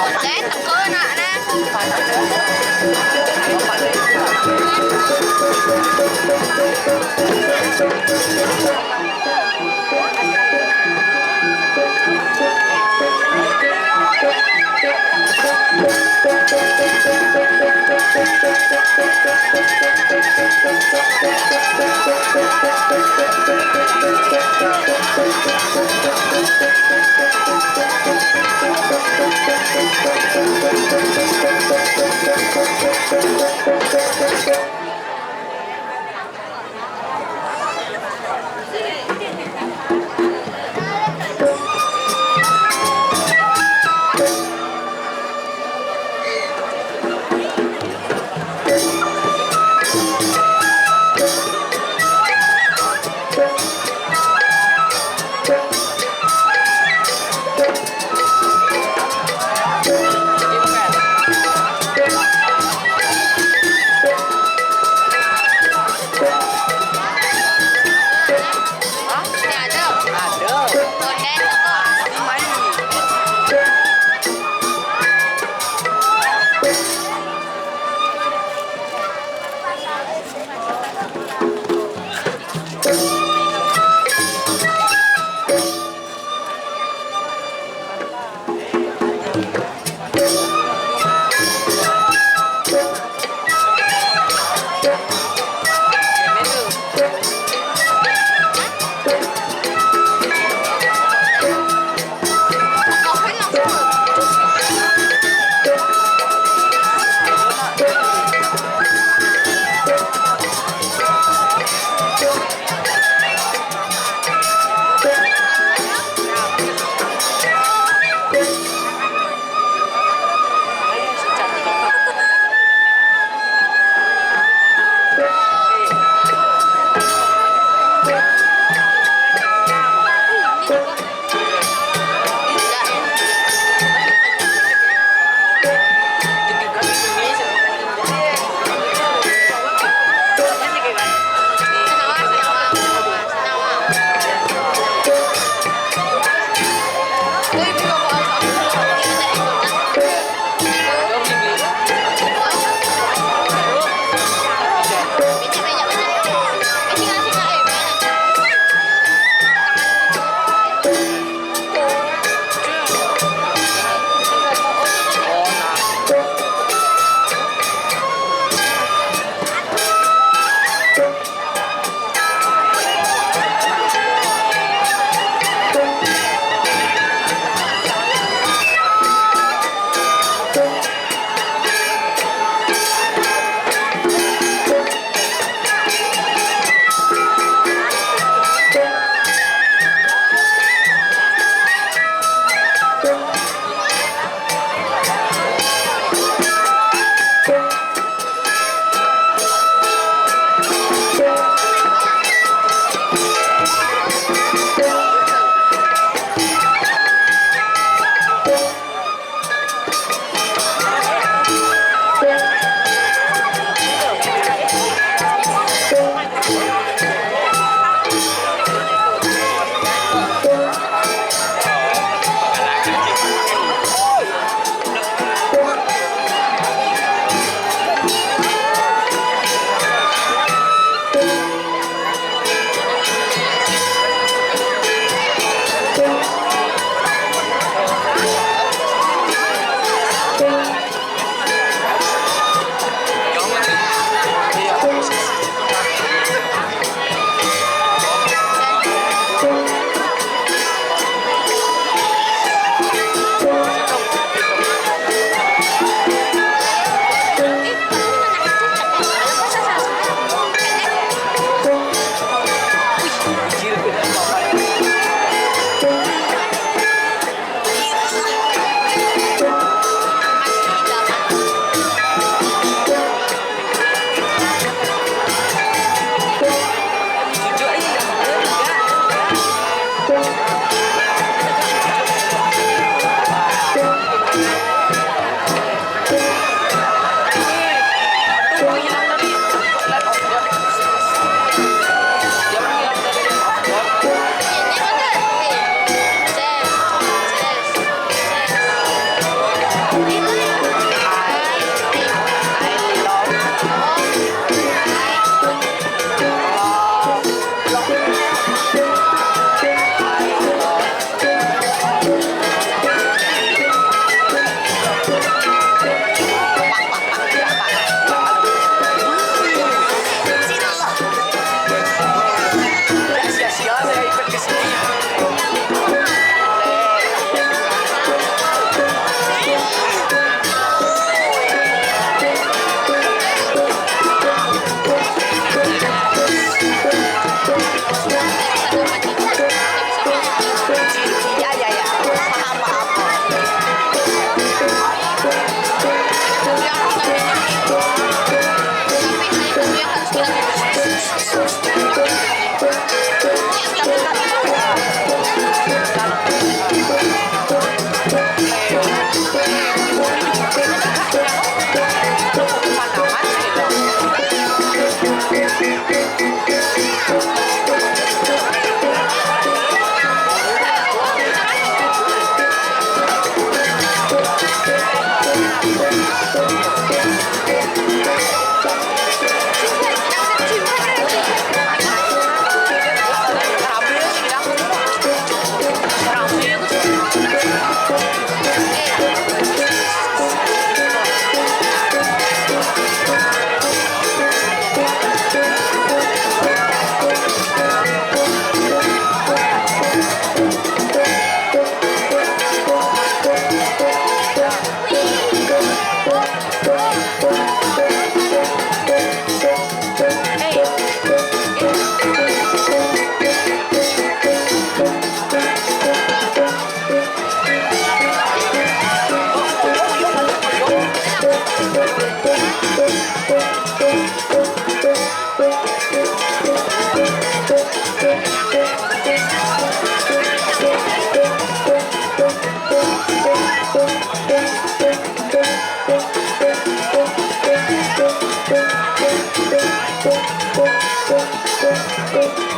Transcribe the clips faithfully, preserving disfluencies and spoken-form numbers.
Oke, tengko nak nah.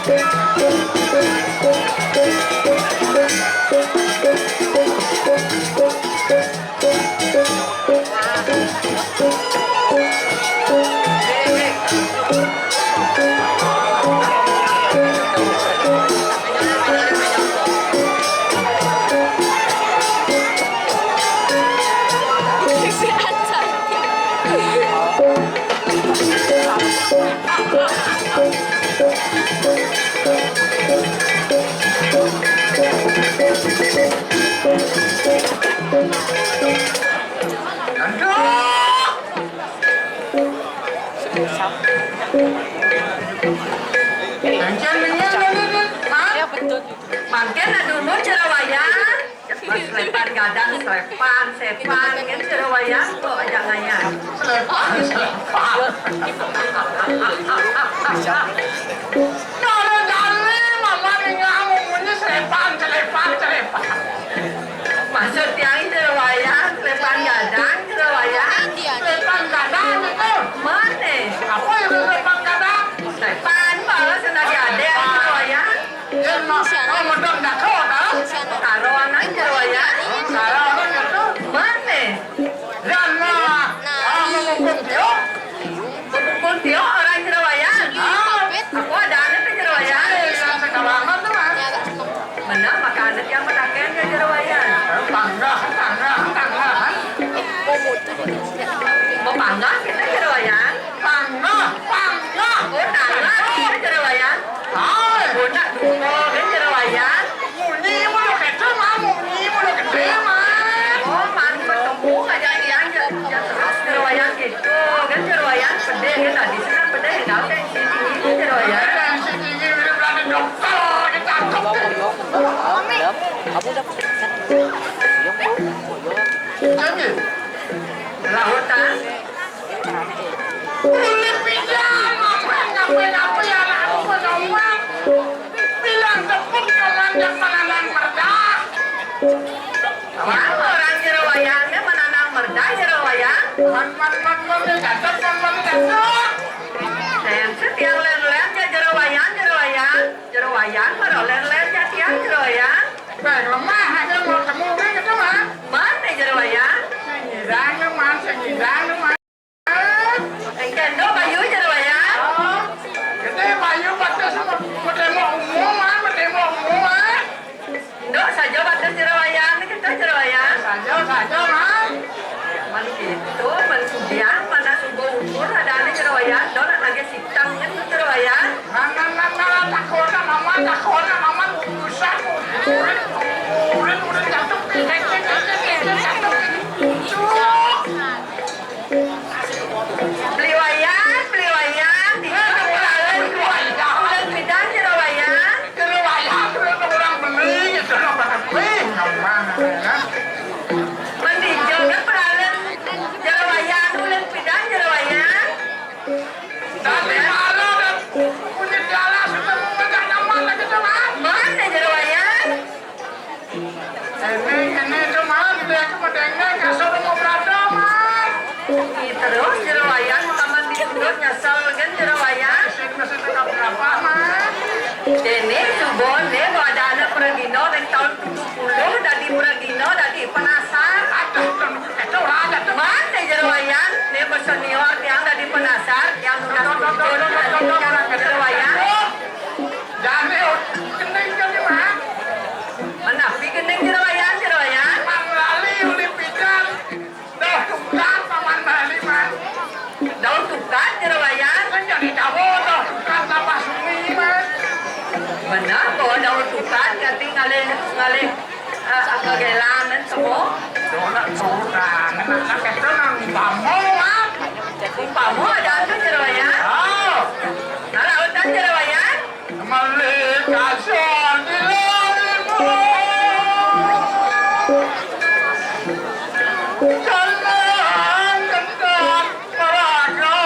Mangkin, mangkin, mangkin. Hah? Mangkin anu dulur jero wayah. Mas selepan gadang, selepan, sepan, kan jero wayah, kok ajak ngayah. Selepan, selepan. Kalau jani, mama ninggal ngomongnya selepan, selepan, selepan. Maksud tiang jero wayah, selepan gadang, jero wayah. Selepan gadang itu. Mana? Apa itu selepan gadang? Selepan, balas lagi ada, jero wayah. Yen mau, mau medhot dako, ta? Karoan ae jero wayah. Karoan ae jero. Mane? Yen mau, ah, mau mukul tio. Mukul tio orang jero wayah. Ah. Aku ada anak di jero wayah. Eh, yang sekarang tu, ah. Benar, maka anak yang mataken ke jero wayah. Tangga, tangga, tangga, ah. Mau pangga kita jero wayah. Tangga, tangga. Oh, tangga kita jero wayah. Hai. Bonak duko kan jero wayah. Munyi mulu kecil, mah, munyi mulu kecil, mah. Oh, mah, ketemu aja yang je-, je-, terus jero wayah gitu. Kan jero wayah pedih kan tadi sudah pedih, tahu kan isi tinggi kan jero wayah. Kan isi tinggi, udah berani dokter, ditangkap. Jadi, lautan. Kulit pijang, ngapain, ngapain, ngapain, anakku, ngomong. Bilang tepuk tangan yang menanam merda. Wah, orang jero wayahnya menanam merda, jero wayah. Man, man, man, man, dia cakep, man, man, dia cakep. Sensit yang len-len, ya, jero wayah, jero wayah. Jero wayah, baru len-len, ya, tiang, jero wayah. Bang, lemah aja mau temu, kan, gitu, mah. Mana jero wayah? Sing ngidang, man, sing ngidang, man. Engke ndo bayu jero wayah. Gede bayu batas sama bedemo umum, ah, bedemo umum, ah. Ndo saja batas jero wayah, niki kita jero wayah. Saja, saja, Mas. Man gitu, man sugihan, mana sungguh ukur, ada ane jero wayah, ndo nak lagi sitang kan jero wayah. Nah, nah, nah, nah, takona, mama, takona, mama, urusan, urin, urin, urin, jatuh, jatuh, jatuh, jatuh, jatuh. Beli wayah, beli wayah, di ulun pidan jero wayah. Jero wayah, jero orang beli, jero pada beli, nyaman, ya. Mending jero peralen jero wayah, ulun pidan jero wayah. Tapi kalau udah punya jalan sudah mau ngajak nyaman lagi tuh, Mas. Mana jero wayah? Ini, ini cuma dia cuma dengar kasur mau berantem, Mas. Terus jero wayah taman di sudut nyasal kan jero wayah. Masih, masih tetap berapa, Mas? Ini subuh nih mau ada anak peragino dari tahun tujuh puluh dari peragino dari penasar. Aduh, itu raja tuh. Mana jero wayah? Nih bersenior yang dari penasar yang sudah sudut dari jero wayah. Jane gending jane, Mas. Menapi gending jero wayah, jero wayah? Mang lali uli pidan. Dah tukar paman bali, Mas. Daun tukar jero wayah? Kan jadi tahu dah tukar tambah sungi, Mas. Benar, bahwa daun tukar ganti ngalih, ngalih, eh, kegelangan semua. Dona tukar, anak itu nang bambu, Mas. Umpama ada anu jero wayah? Oh. Nah, lautan jero wayah? Malih kasar di lalimu. Jalan kendat meraga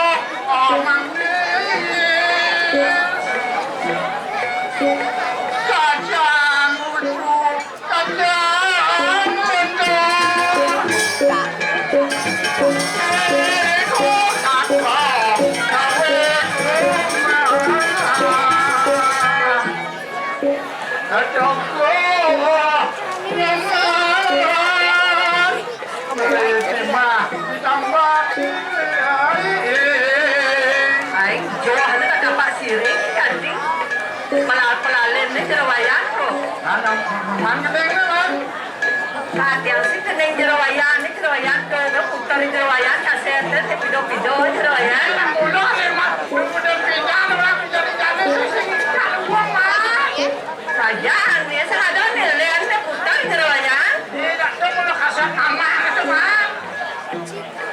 manggis. Kacang ujuk Aduh, Allah. Terima, ditambah. Aing joah na kapak siring, kanting. Pelal-, pelalin ni jero wayan ko. Mana, mana gedeng ni, man? Katiang sih gending jero wayan ni, jero wayan ko. Udah putar jero wayan, kaset, teh, pido-pido jero wayan. Udah, lima, udah pindah, orang jadi-jadi, sih, sih, kalau gua mah. Sajan, ya, sahadon, ya, lian, teh, putar jero wayan. Tidak, tuh, kalau kaset aman, itu, mah.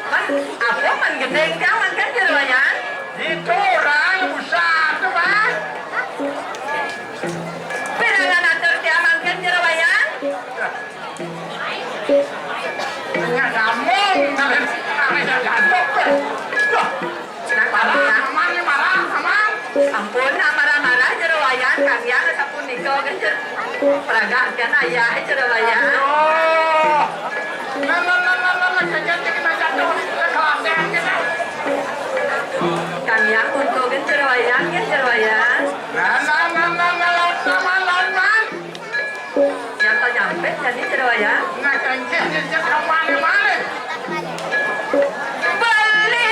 Kan, apa, man gending, kan, man, kan, jero wayan? Itu orang, busa, tuh, mah. Pira atur, teh, man, kan, jero wayan? Nya nyambung, kalian, kalian jatuh, tuh. Loh. Nah, marah, aman nih, marah, aman. Ampun, nah, marah-marah jero wayan, kamian sapunika, kan, jer-, peragakan ayah jero wayan. Aduh. Nah, nah, nah, nah, nah, nah, kejadian kita jatuh, kita kelaten, kita. Kamian untung, kan, jero wayan, kan, jero wayan. Nah, nah, nah, nah, nah, lawan, lawan, lawan, man. Yang kau nyampe jadi jero wayan? Nah, kengkeh, dia, dia, kemana-mana. Balik.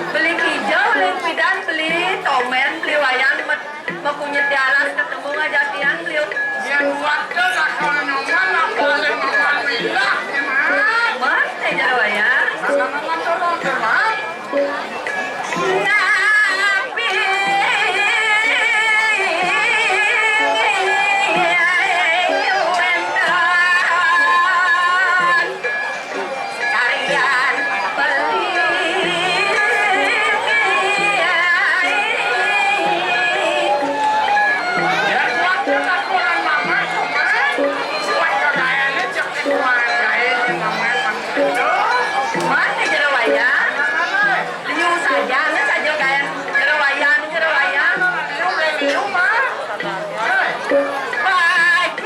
Beli kijau, beli pidan, beli tomen, beli wayan, met-, mekunyit di alas, ketemu ngajak tiang, beli. Yang buat ke, nak kalau nyoman, nak balik makan milah, gimana? Mana jero wayan? Sama-sama tolong, Mas. Mana jero wayan? Liu saja, nih saja kayak jero wayan, jero wayan. Liu, liu, mah. Hei. Baik.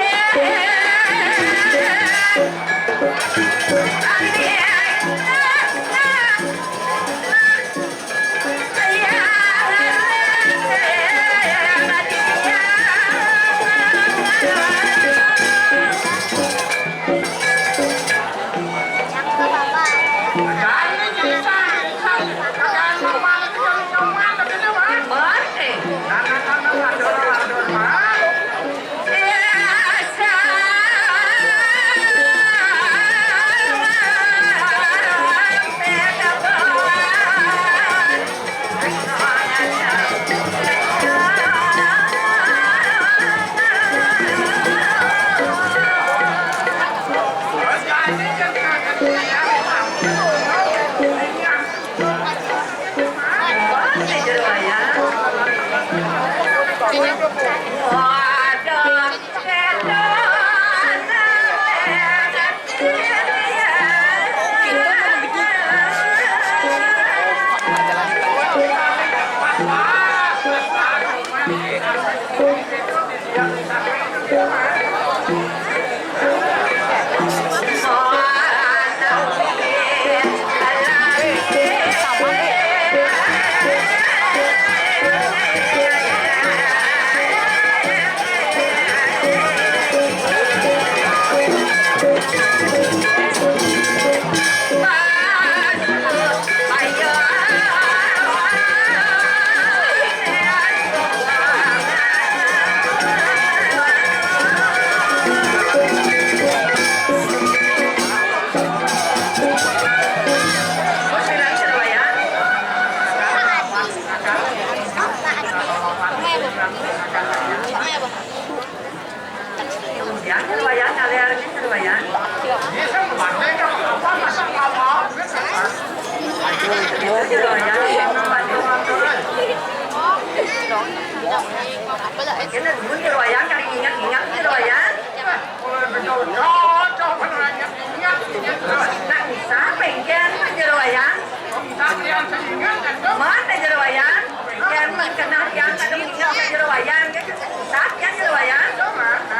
Nah, tiang kada ingat ka Jero Wayan, kan susah tiang Jero Wayan.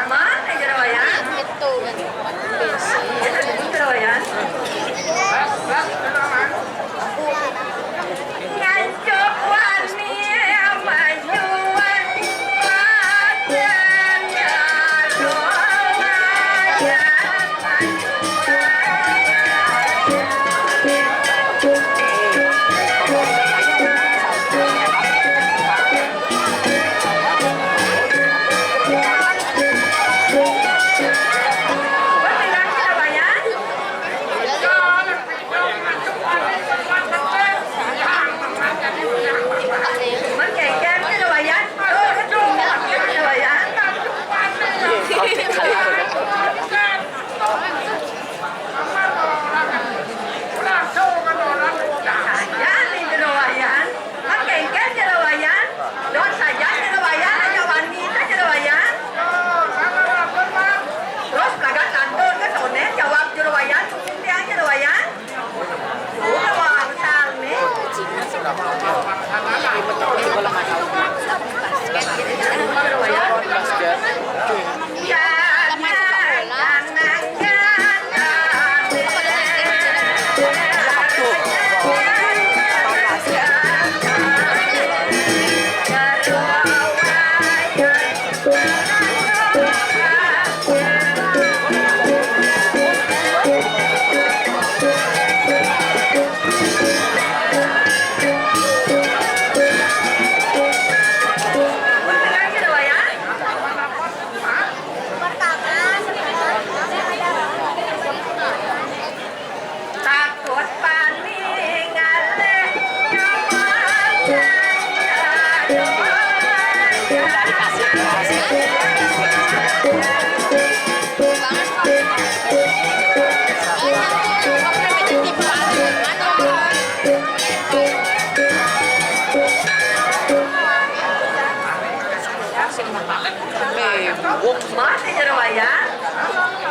Mana Jero Wayan? Itu kan. Jero Wayan. Nganjuk wani majuan. Sajan ni Jero Wayan. Kan kéngkén Jero Wayan. Don sajan Jero Wayan, aja wani ta Jero Wayan. Terus pelagat lantur ka soné jawab Jero Wayan, hukum tiang Jero Wayan. Sudah wangsal ni. Jero Wayan. Takut paningalé nyawa. Mati Jero Wayan.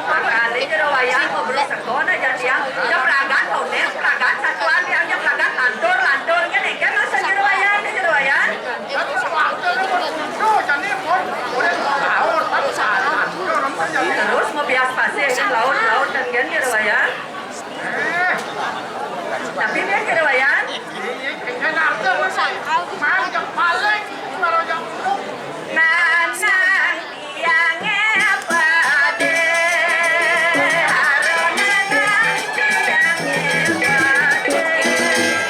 Makane Jero Wayan ngobrol sego na jatiang. Jam ragat konek, ragat satuan yang jam ragat lantur, lantur ngene kan rasa Jero Wayan, Jero Wayan. Terus mau bias pasir kan laut, laut dan kan Jero Wayan. Tapi dia Jero Wayan. Nanang tiange pade, haro nanang tiange pade,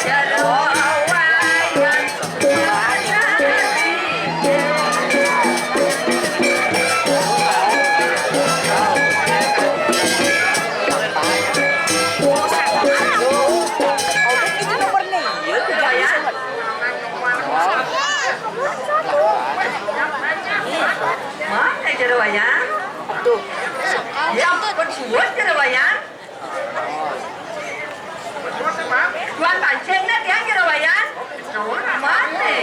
Jero Wayan. Mana Jero Wayan? Tuh. Ya, buat Jero Wayan. Tuan pancing na tiang Jero Wayan. Mane?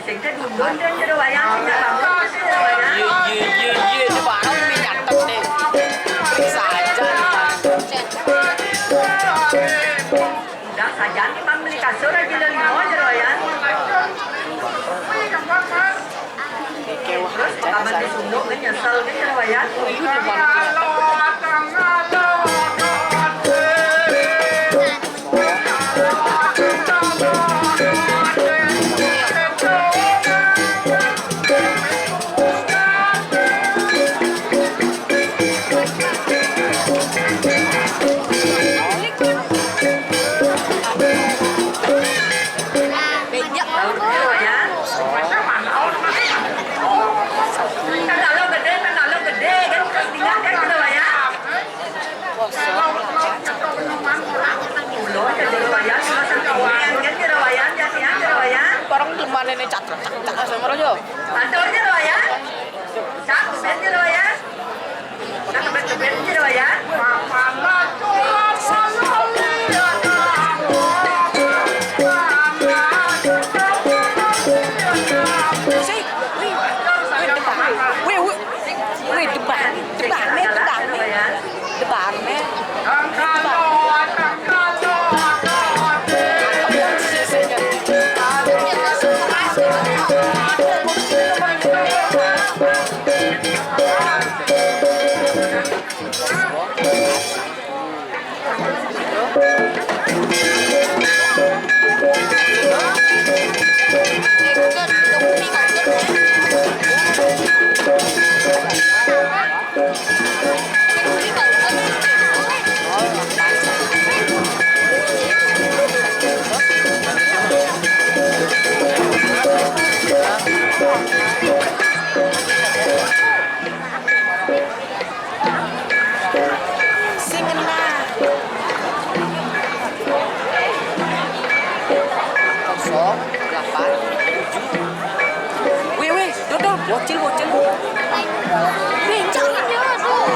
Sing teh dundun dan Jero Wayan, sing teh bangun Jero Wayan. Iya, iya, iya, iya, ini barang nih nyatet nih. Bisa aja nih. Udah saja nih, Bang, beli kasur aja dan mau Jero Wayan. Terus pakaban disunduk kan nyesel kan Jero Wayan. Bejek. Tahu dulu ya. Kan kalau gede, kan kalau gede, kan terus tinggal kan gitu ya. Kosong. Ulo, jadi lumayan, cuma satu orang, kan gitu ya, biasanya gitu ya. Orang di mana ini catrek, catrek, catrek sama aja. Kantornya lo ya. Cak, gitu ya. Wih, wih, wih, depan, depan, depan, depan. Sing kena. Kosong, delapan, tujuh. Weh, weh, dodol, bocil, bocil. Weh, jangan ya, aduh.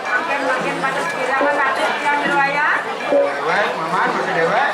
Makin, makin pada sepilangan, ada yang riwayat. Dewek, Maman, masih dewek.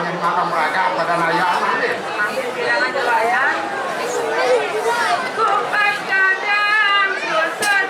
Makan beragam pada naya nanti. Ambil bilangan dulu ya. Kupat kadang kusut.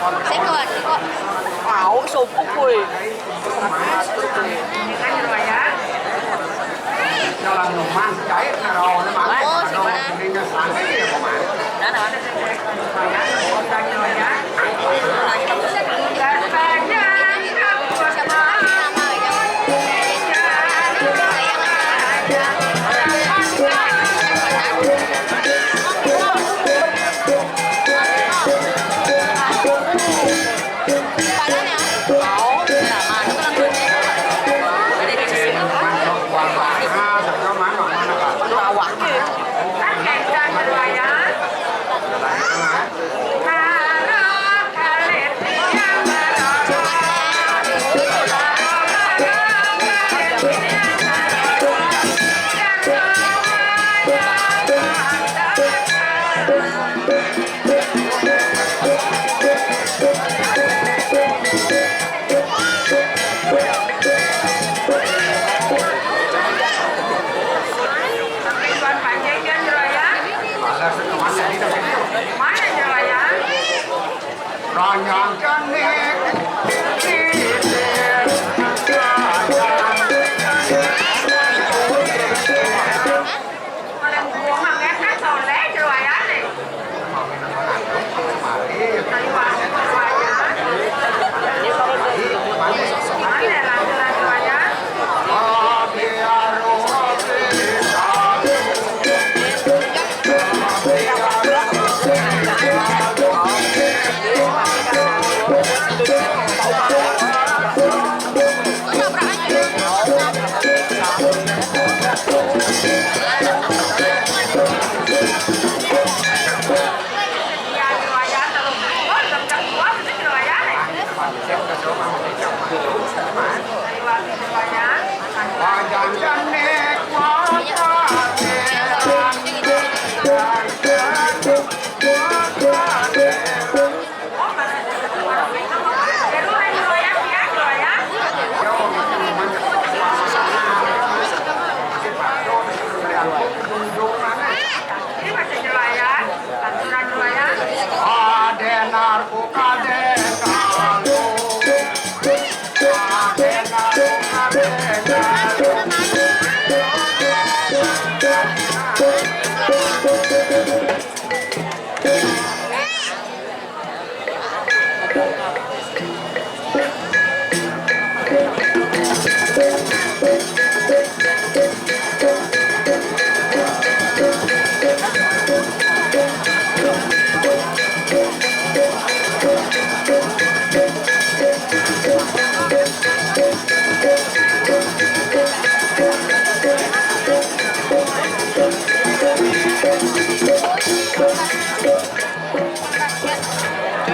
Sekon, sekon. Mau sopo kowe? Jalan rumah, jahit naro, mana? Oh, si mana? Ini santai ya, Paman. Mana, mana?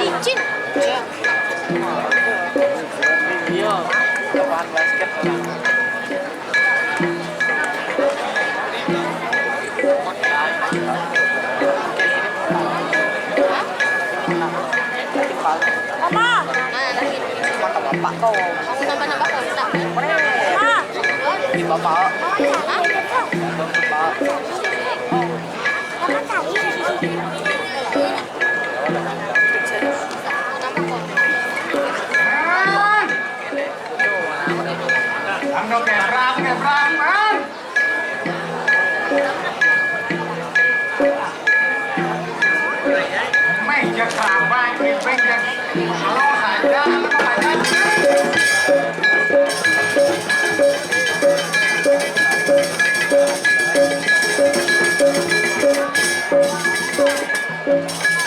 Licin. Iya, lapangan basket orang. Apa? Mana lagi? Mata bapak kau. Kamu nambah-nambah kontak. Hah? Di bapak. Hah? Bapak. Ando kebrang, kebrang, man.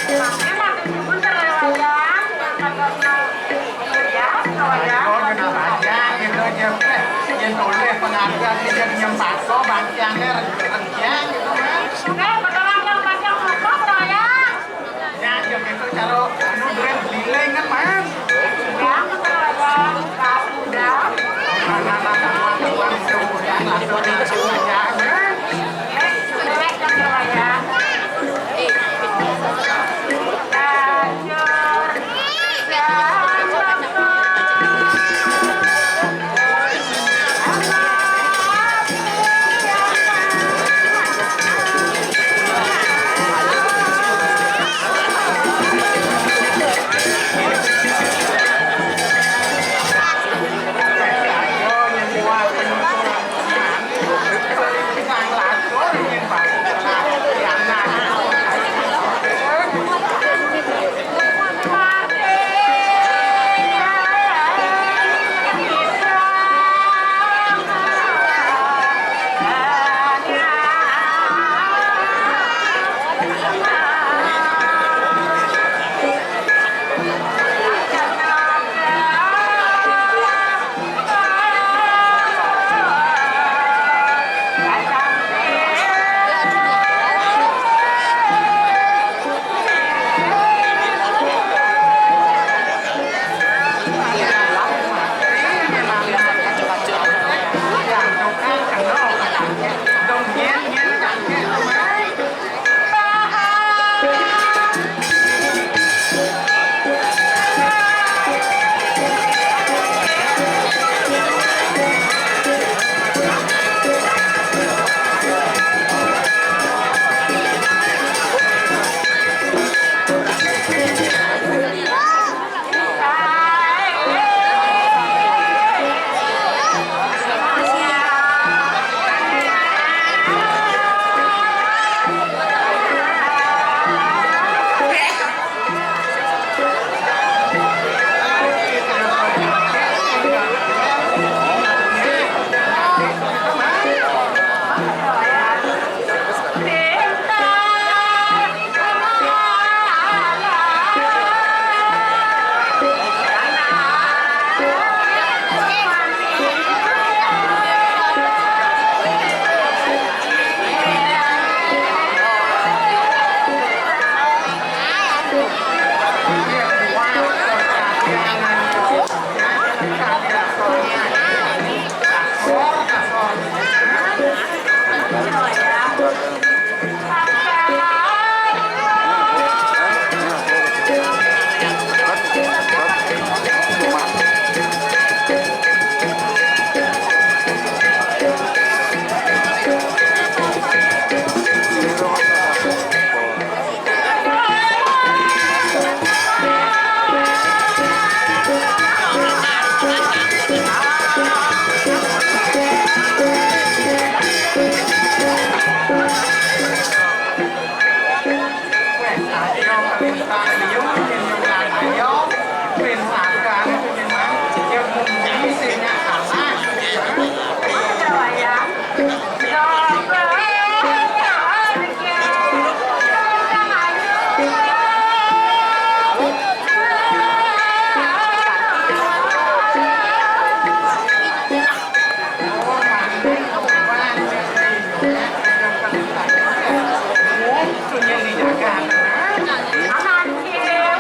Emang itu pun terlewat ya. Iya, terlewat ya. Oh, kenapa aja gitu aja. Eh, dia tulis penghargaan dia nyempat kok, bangkiannya rengkiang gitu, kan. Eh, beneran yang panjang motor, terlewat. Ya, ya gitu, kalau anu duit beli kan, Man. Ya, betul aja. Sudah. Mana, mana, mana, mana, mudah-mudahan langsung, langsung aja, Man. Eh, sudah, betul aja.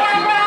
Lanjut.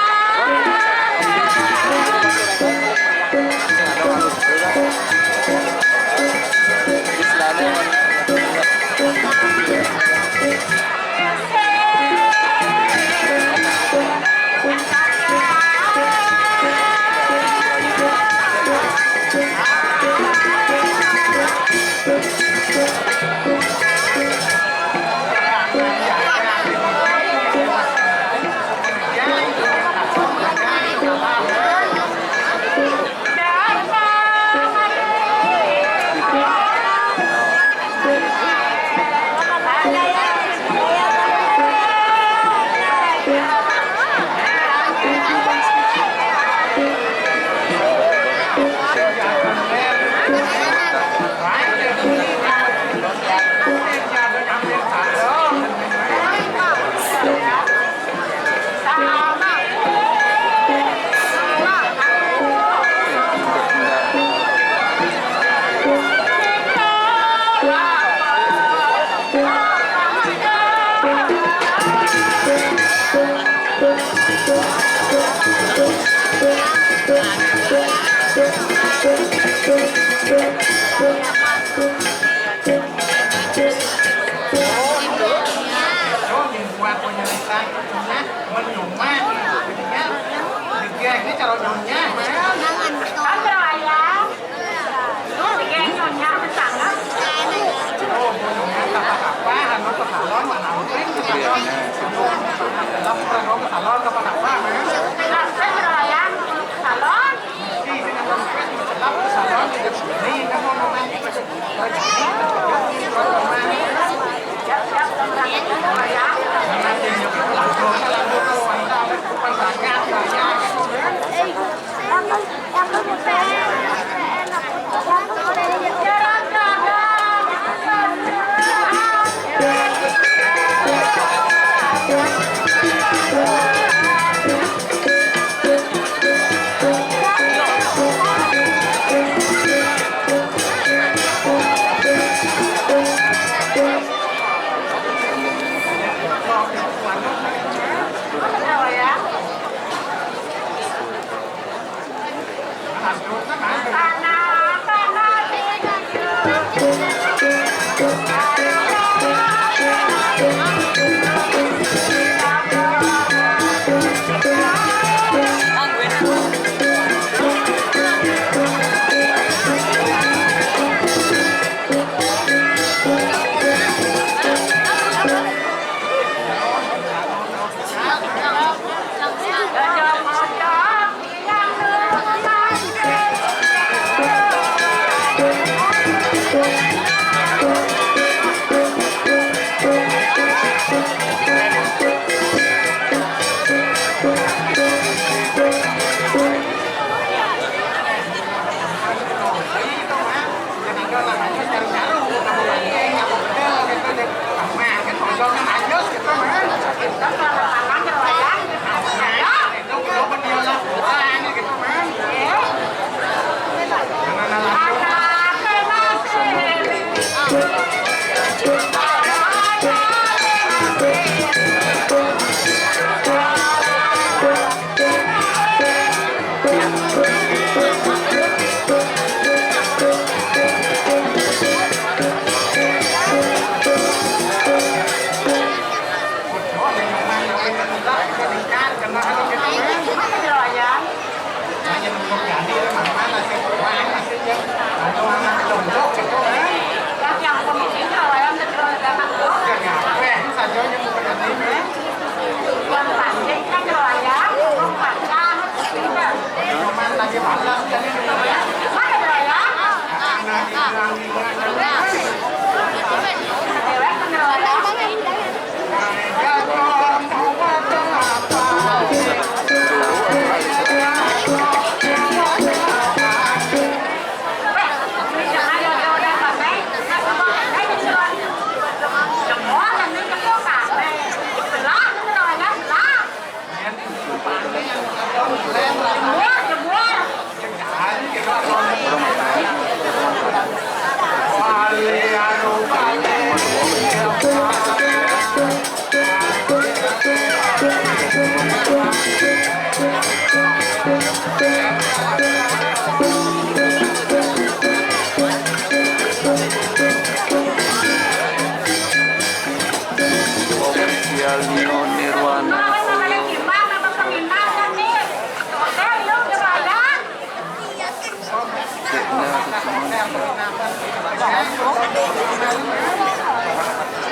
Official Nino Nirwana.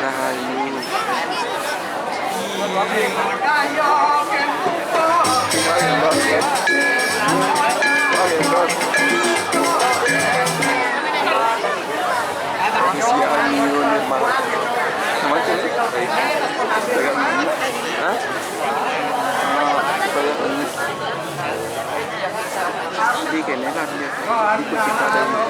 Rahayu. Isi anu ni malah. Sama aja. Hah? Jadi kayaknya kan dia ikut kita dari